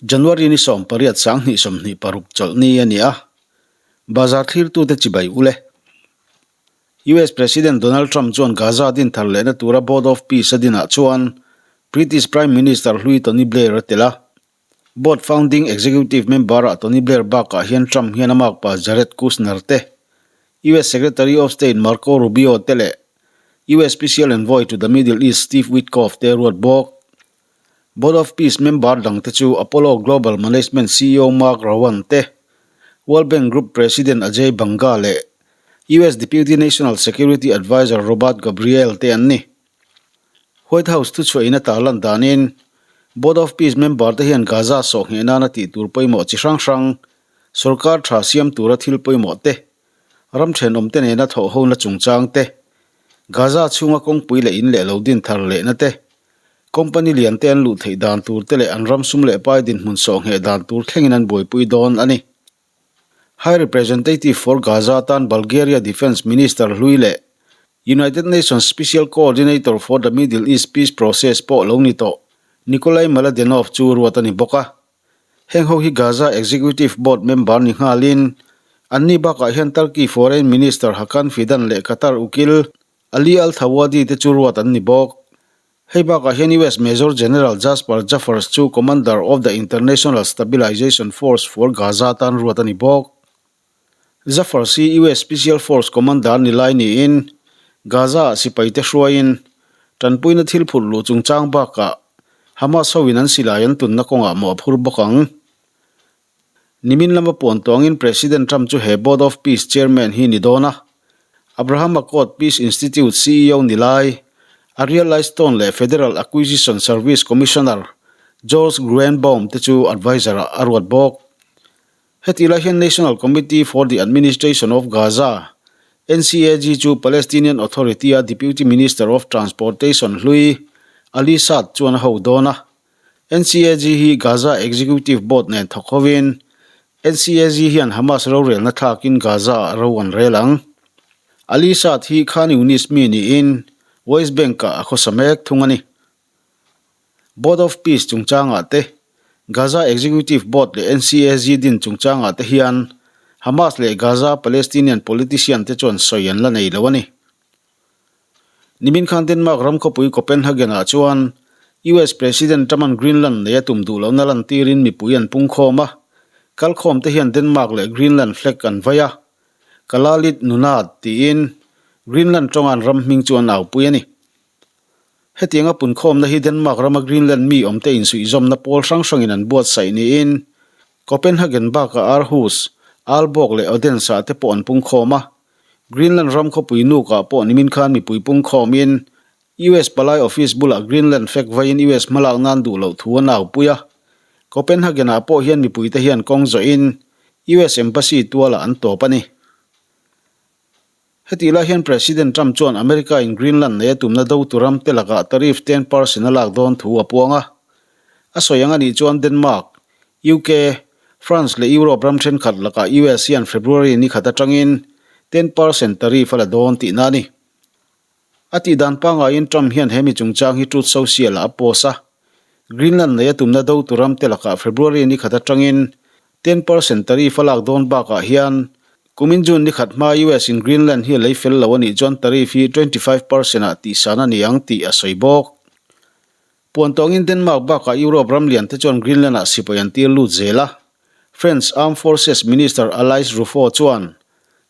January ni 18 2026 chawlhni a ni a, bazar thlirtute chibai ule. US President Donald Trump chuan Gaza din thar lehna tura Board of Peace a dinah chuan British Prime Minister hlui Tony Blair a tel a. Board founding executive member-ah Tony Blair bakah hian Trump hian a makpa Jared Kushner te, US Secretary of State Marco Rubio te leh US Special Envoy to the Middle East Steve Witkoff te ruat bawk. Board of Peace member dangte chu Apollo Global Management ceo Mark Rowan te, World Bank Group President Ajay Banga leh US Deputy National Security Adviser Robert Gabriel te an ni. White House thuchhuahin a tarlan danin, Board of Peace member te hian Gaza sawh ngheh nana tih tur pawimawh chi hrang hrang, sorkar tha siam tura thil pawimawh te, ram thenawm te nena thawh hona chungchang te, Gaza chhunga kawngpui leh in leh lo din thar lehna te, company lian te an luh theih dan tur te leh an ram sum leh pai dinhmun sawh ngheh dan tur thlengin an buaipui dawn a ni. High Representative for Gaza tan Bulgaria Defence Minister hlui leh United Nations Special Coordinator for the Middle East Peace Process pawh lo ni tawh Nikolay Mladenov chu ruat a ni bawk a. Heng ho hi Gaza Executive Board member ni nghalin anni bakah hian Turkey Foreign Minister Hakan Fidan leh Qatar ukil Ali Al-Thawadi te chu ruat an ni bawk. Hei bakah hian US Major General Jasper Jeffers chu Commander of the International Stabilization Force for Gaza tan ruat a ni bawk. Jeffers hi US Special Force Commander ni lai niin Gaza-ah sipaite hruaiin tanpuina thil phurh luh chungchang bakah Hamas hoin an silai an tunna kawngah mawh a phur bawk ang. Nimin lama puan tuangin President Trump chu he Board of Peace Chairman hi ni dawn a. Abraham Accord Peace Institute ceo ni lai, Ariel Lightstone leh Federal Acquisition Service Commissioner George Gruenbaum te chu adviser-ah a ruat bawk. Heti lai hian National Committee for the Administration of Gaza, NCAG, chu Palestinian Authority-a Deputy Minister of Transportation hlui Ali Saad chuan a ho dawn a. NCAG hi Gaza Executive Board nen thawk hovin, NCAG hian Hamas rorelna thlakin Gaza-ah ro an rel ang. Ali Saad hi Khan Younis mi niin West Bank-ah a khawsa mek thung a ni. Board of Peace chungchangah te, Gaza Executive Board leh NCAG din chungchangah te hian Hamas leh Gaza Palestinian politician te chuan sawi an la nei lo a ni. Nimin khan Denmark ram khawpui Copenhagen-ah chuan US President Truman Greenland nei a tum duh lohna lantirin mipui an pungkhawm a, kalkhawm te hian Denmark leh Greenland flag an vai a, Kalaallit Nunaat tiin Greenland tawnga an ram hming chu an aupui a ni. Hetianga punkhawmna hi Denmark rama Greenland mi awmte insuihzawmna pawl hrang hrangin an buatsaih niin Copenhagen bakah Aarhus, Aalborg leh Odense-ah te pawh an pungkhawm a. Greenland ram khawpui Nuuk-ah pawh nimin khan mipui pungkhawmin US palai office bulah Greenland flag vaiin US hmalak nan duh loh thu an aupui a. Copenhagen-ah pawh hian mipuite hian kawng zawhin US Embassy tualah an tawp a ni. Hetih lai hian President Trump chuan America-in Greenland nei a tumna dotu ramte lakah tariff 10% a lak dawn thu a puang a. A sawi ang a nih chuan Denmark, UK, France leh Europe ram thenkhat lakah US hian February ni khat atangin 10% tariff a la dawn tihna a ni. A tih dan pangaiin Trump hian he mi chungchang hi Truth Social-ah a post a. Greenland nei a tumna dotu ramte lakah February ni khat atangin 10% tariff a lak dawn bakah hian kumin June ni khat hmaa US in Greenland hi a lei fel lo a nih chuan tariff hi 25% ah tihsan a ni ang tih a sawi bawk. Puan tawngin Denmark bakah Europe ram lian te chuan Greenland-ah sipai an tir lut zel a. French Armed Forces Minister Alice Rufo chuan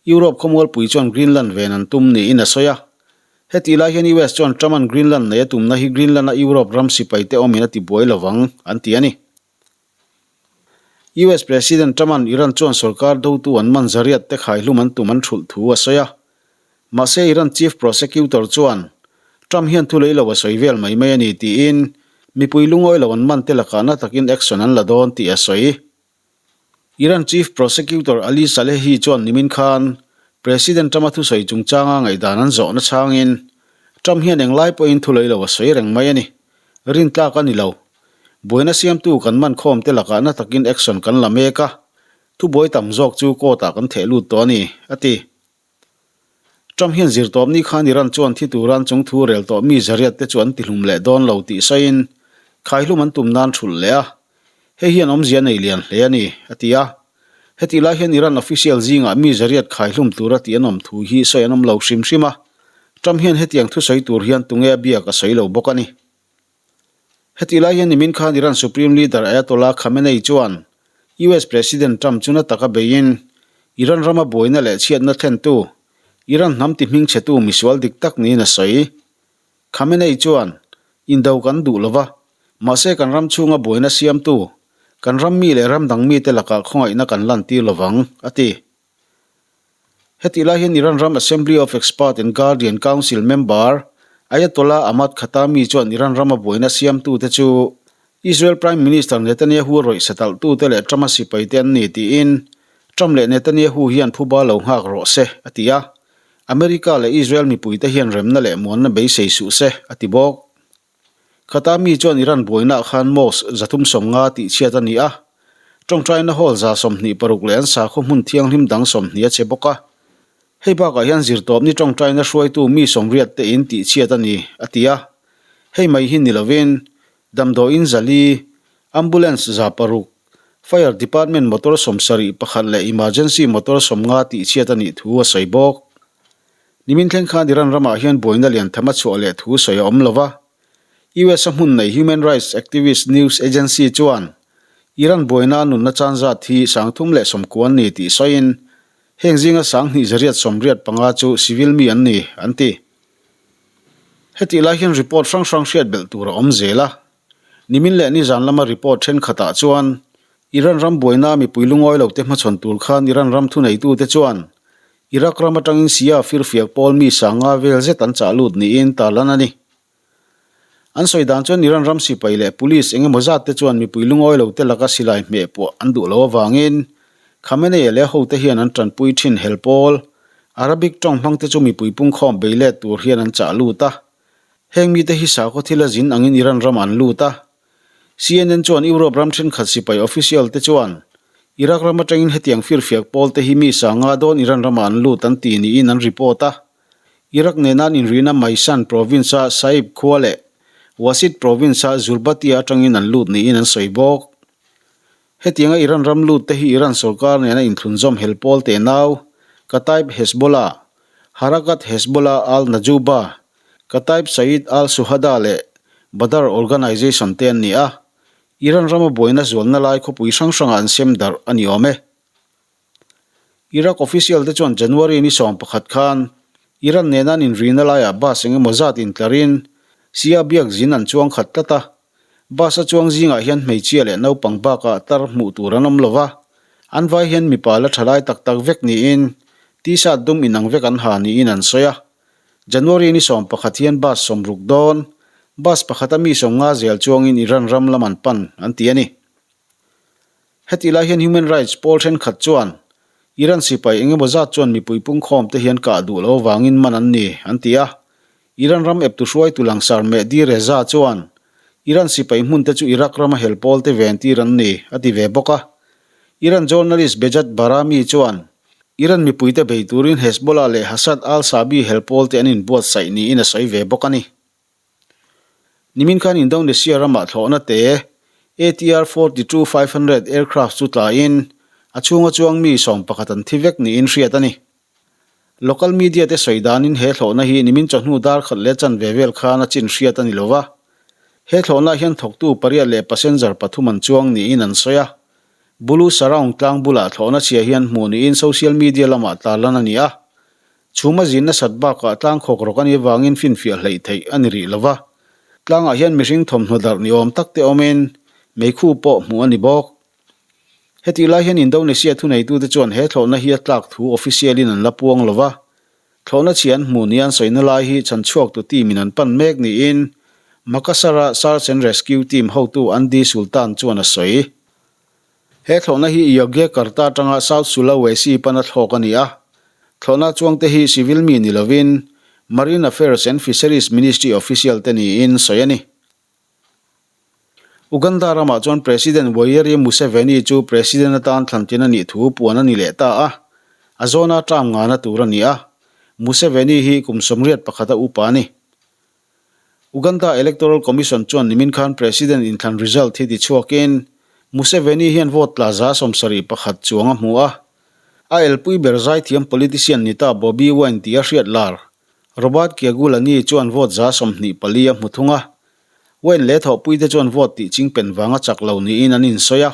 Europe khawmualpui chuan Greenland ven an tum niin a sawi a. Hetih lai hian US chuan Trump-a'n Greenland nei a tumna hi Greenland-a Europe ram sipaite awmin a tibuai lovang an ti a ni. US President Trump-a'n Iran chuan sorkar dotu an man zariat te khaihlum an tum an thulh thu a sawi a. Mahse Iran Chief Prosecutor chuan Trump hian thu lei lo a sawi vel mai mai a ni tiin mipui lungawi lo an man te lakah na takin action an la dawn tih a sawi. Iran Chief Prosecutor Ali Salehi chuan nimin khan President Trump-a thusawi chungchanga ngaihdan an zawhna chhangin Trump hian englai pawhin thu lei lo a sawi reng mai a ni. Rintlak a ni lo. Buaina siamtu kan man khawm te lakah na takin action kan la mek a, thubuai tam zawk chu court-ah kan theh lut tawh a ni, a ti. Trump hian zirtawpni khan Iran chuan thi tura an chung thu rel tawh mi zariat te chu an tihlum leh dawn lo tih sawiin khaihlum an tum nan thulh leh a. Hei hian awmzia nei lian hle a ni, a ti a. Hetih lai hian Iran official zingah mi zariat khaihlum tura tih an awm thu hi sawi an awm lo hrim hrim a. Trump hian hetiang thusawi tur hian tunge a biak a sawi lo bawk a ni. Hetih lai hian nimin khan Iran Supreme Leader Ayatollah Khamenei chuan US President Trump chu na taka beiin Iran rama buaina leh chhiatna thlentu, Iran hnam ti hmingchhetu misual dik tak niin a sawi. Khamenei chuan, Indo kan duh lo va, mahse kan ram chhunga buaina siamtu, kan ram mi leh ram dang mite lakah khawngaihna kan lantir lo vang, a ti. Hetih lai hian Iran ram Assembly of Expert and Guardian Council member Ayatollah Ahmad Khatami chuan Iran rama buaina siamtute chu Israel Prime Minister Netanyahu rawih satalhtute leh Trump-a sipaite an ni tiin Trump leh Netanyahu hian phuba lo nghak rawh se, a ti a. America leh Israel mipuite hian remna leh muanna beisei suh se, a ti bawk. Khatami chuan Iran buainaah khan mosque 350 tihchhiat a ni a, tawngtaina hall 26 leh an sakhaw hmun thianghlim dang 20 a che bawk a. Hei bakah hian zirtawpni tawngtaina hruaitu mi 80 te in tihchhiat a ni, a ti a. Hei mai hi ni lovin, damdawiin 400, ambulance 600, fire department motor 71 leh emergency motor 50 tihchhiat a nih thu a sawi bawk. Nimin thleng khan Iran ramah hian buaina lian tham a chhuah leh thu sawi a awm lo va. US a hmun nei Human Rights Activist News Agency chuan Iran buaina a nunna chan zat hi 390 an ni tih sawiin heng zinga 2185 chu civil mi an ni, an ti. Hetih lai hian report hrang hrang hriat belh tur a awm zel a. Nimin leh nizan lama report thenkhatah chuan Iran ram buaina mipui lungawi lote hmachhawn tur khan Iran ram thuneitute chuan Iraq ram atangin Shia firfiak pawl mi sanga vel zet an chah lut niin tarlan a ni. An sawi dan chuan Iran ram sipai leh police eng emaw zat te chuan mipui lungawi lo te laka silai hmeh puah an duh loh avangin Khamenei leh hote hian an tanpui thin hel pawl Arabic tawng hmang te chu mipui pungkhawm bei let tur hian an chah lut a. Heng mite hi sakhaw thil a zin angin Iran ram an lut a. CNN chuan Europe ram thenkhat sipai official te chuan Iraq ram atangin hetiang firfiak pawl te hi mi sanga dawn Iran ramah an lut an ti niin an report a. Iraq nena an inrihna Maysan province-a Saib khua leh Wasit province-a Zurbatia atangin an lut niin an sawi bawk. Hetianga Iran ram lut te hi Iran sorkar nena inthlunzawm hel pawl tenau, Kataib Hezbollah, Harakat Hezbollah al-Najuba, Kataib Said al-Shuhada leh Badr Organization te an ni a, Iran rama buaina zualna lai khawpui hrang hrangah an sem darh a ni awm e. Iraq official te chuan January ni 11 khan Iran nena an inrihna laiah bus eng emaw zat intlarin Shia biak zin an chuang khat tlat a, bus a chuang zingah hian hmeichhia leh naupang bakah tar hmuh tur an awm lo va, an vai hian mipa la tha lai tak tak vek niin T-shirt dum inang vek an ha niin an sawi a. January ni 11 hian bus 60 dawn, bus pakhata mi 50 zel chuangin Iran ram lam an pan an ti a ni. Hetih lai hian human rights pawl thenkhat chuan Iran sipai eng emaw zat chuan mipui pungkhawm te hian kah duh lo avangin man an ni an ti a. Iran ram eptu hruaitu langsar Mehdi Reza chuan Iran sipai hmun te chu Iraq rama hel pawl te ventir an ni a ti ve bawk a. Iran journalist Behzad Bahrami chuan Iran mipuite bei turin Hezbollah leh Hasad al-Shaabi hel pawlte an inbuatsaih niin a sawi ve bawk a ni. Nimin khan Indonesia ramah thlawhna te ATR 42 500 aircraft chu tlaiin a chhunga chuang mi 11 an thi vek niin hriat a ni. Local media te sawi danin he thlawhna hi nimin chawhnu dar khat leh chanve vel khan a chin hriat a ni lo va. He thlawhnaah hian thawktu pariat leh passenger pathum an chuang niin an sawi a. Bulu Saraung tlang bulah thlawhna chhia hian hmuh niin social media lamah tarlan a ni a. Chhuma zin nasat bakah tlang khawk rawk a nih avangin finfiah hleih theih a ni rih lo va. Tlangah hian mihring thawmhnaw darh ni awm tak te awmin meikhu pawh hmuh a ni bawk. Hetih lai hian Indonesia thuneitute chuan he thlawhna hi a tlak thu official-in an la puang lo va. Thlawhna chhia an hmuh nia an sawina lai hi chhanchhuaktu team-in an pan mek niin Makassar-a Search and Rescue Team hotu Andi Sultan chuan a sawi. He thlawhna hi Yogyakarta atanga South Sulawesi pana thlawk a ni a. Thlawhna chuangte hi civil mi ni lovin Marine Affairs and Fisheries Ministry official te niin sawi a ni. Uganda ramah chuan President Yoweri Museveni chu President atan thlantin a nih thu puan a ni leh ta a, a zawna term ngana tur a ni a. Museveni hi kum 81 a upa a ni. Uganda Electoral Commission chuan nimin khan President inthlan result hi tichhuakin Museveni hian vote tla 71 chuang a hmu a. A elpui ber zaithiam politician ni ta Bobi Wine tia hriat lar Robert Kyagulanyi chuan vote 24 a hmu thung a. Wine leh thawhpuite chuan vote tih chingpen vanga chak lo niin an insawi a.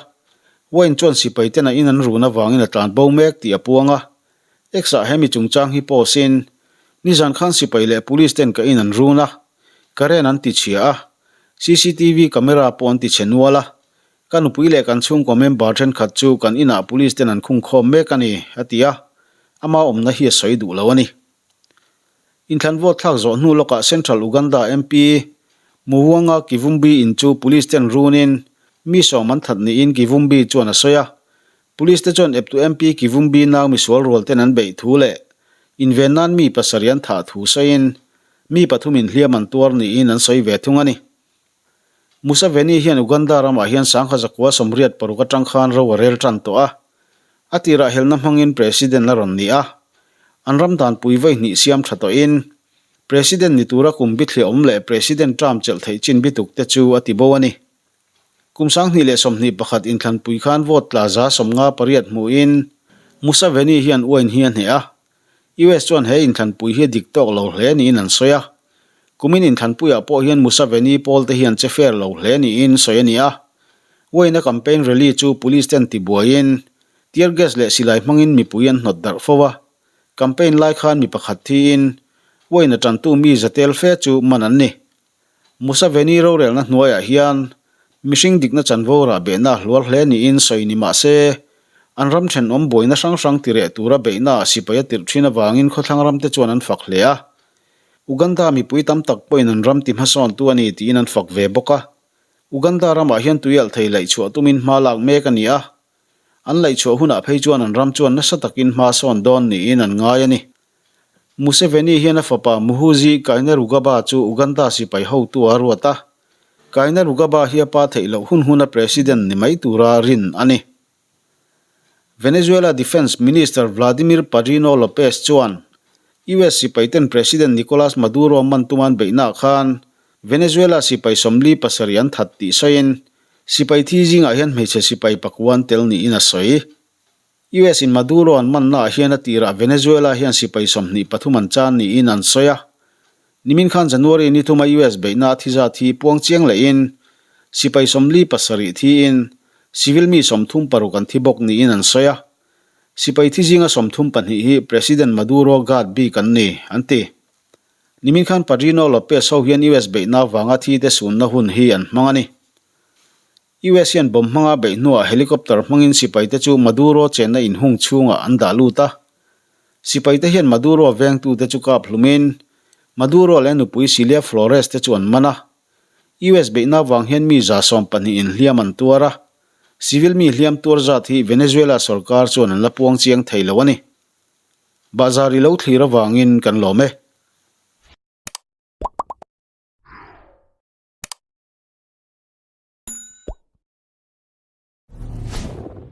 Wine chuan sipai ten a in an run avangin a tlan bo mek tih a puang a. X-ah hemi chungchang hi post in, Nizan khan sipai leh police ten ka in an run a, current an ti chhia a, cctv camera pawh an ti chhe nual a, ka nupui leh kan chhungkaw member thenkhat chu kan inah police ten an khungkhawm mek a ni, a ti a, ama awmna hi a sawi duh lo a ni. Inthlan vote thlak zawh hnu lawkah Central Uganda MP Muwanga Kivumbi in chu police ten runin mi sawm an that niin Kivumbi chuan a sawi a, Police te chuan eptu MP Kivumbi nau misual rual ten an beih thu leh inven nan mi pasarih an thah thu sawiin mi pathumin hliam an tuar niin an sawi ve thung a ni. Museveni hian Uganda ramah hian sangha zakua 86 atang khan ro a rel tan tawh a, a tirah helna hmangin President a rawn ni a, an ram danpui vawi hnih siam tha tawhin President ni tura kum bithliah awm leh President term chelh theih chin bituk te chu a ti bo a ni. Kum 2021 inthlanpui khan vote tla 58 hmuhin Museveni hian Wine hi a hneh a. US chuan he inthlanpui hi a dik tawk lo hle niin an sawi a. Kumin inthlanpuiah pawh hian Museveni pawl te hian che fair lo hle niin sawi a ni a. Wine-a campaign rally chu police ten tibuaiin tear gas leh silai hmangin mipui an hnawt darh fo a. Campaign lai khan mi pakhat thiin Wine-a tantu mi za tel fe chu man an ni. Museveni rorelna hnuaiah hian mihring dikna chanvo rah behna hluar hle niin sawi ni mah se, an ram thenawm buaina hrang hrang tireh tura beihna sipai a tirh thin avangin khawthlang ramte chuan an fak hle a. Uganda mipui tam tak pawhin an ram ti hmasawntu a ni tiin an fak ve bawk a. Uganda ramah hian tuialh thei laihchhuah tumin hma lak mek a ni a. An laihchhuah hunah phei chuan an ram chuan nasa takin hma sawn dawn niin an ngai a ni. Museveni hian a fapa Muhoozi Kainerugaba chu Uganda sipai hotu a ruat a, Kainerugaba hi a pa theih loh hun huna president ni mai tura rin a ni. Venezuela Defence Minister Vladimir Padrino Lopez chuan US sipaiten President Nicolas Maduro man tuman beihnaah khan Venezuela sipai 47 an that tih sawiin sipai thi zingah hian hmeichhe sipai pakuan tel niin a sawi. US in Maduro an manna ah hian a tirah Venezuela hian sipai 23 an chan niin an sawi a. Nimin khan January ni thuma US beihna a thi zat hi puang chiang lehin sipai 47 thiin civil mi 36 an thi bawk niin an sawi a. Sipai thi zinga 32 hi President Maduro guard bik an ni, an ti. Nimin khan Padrino Lopez ho hian US beihna avanga thi te sunna hun hi an hmang a ni. US hian bomb hmanga beih hnuah helicopter hmangin sipaite chu Maduro chenna inhung chhungah an dah lut a. Sipaite hian Maduro vengtute chu kap hlumin Maduro leh nupui Cilia Flores te chu an man a. US beihna vang hian mi 12 in hliam an tuar a. Civil mi hliam tuar zat hi Venezuela sorkar chuan an la puang chiang thei lo a ni. Bahzar i lo thlir avangin kan lawm e.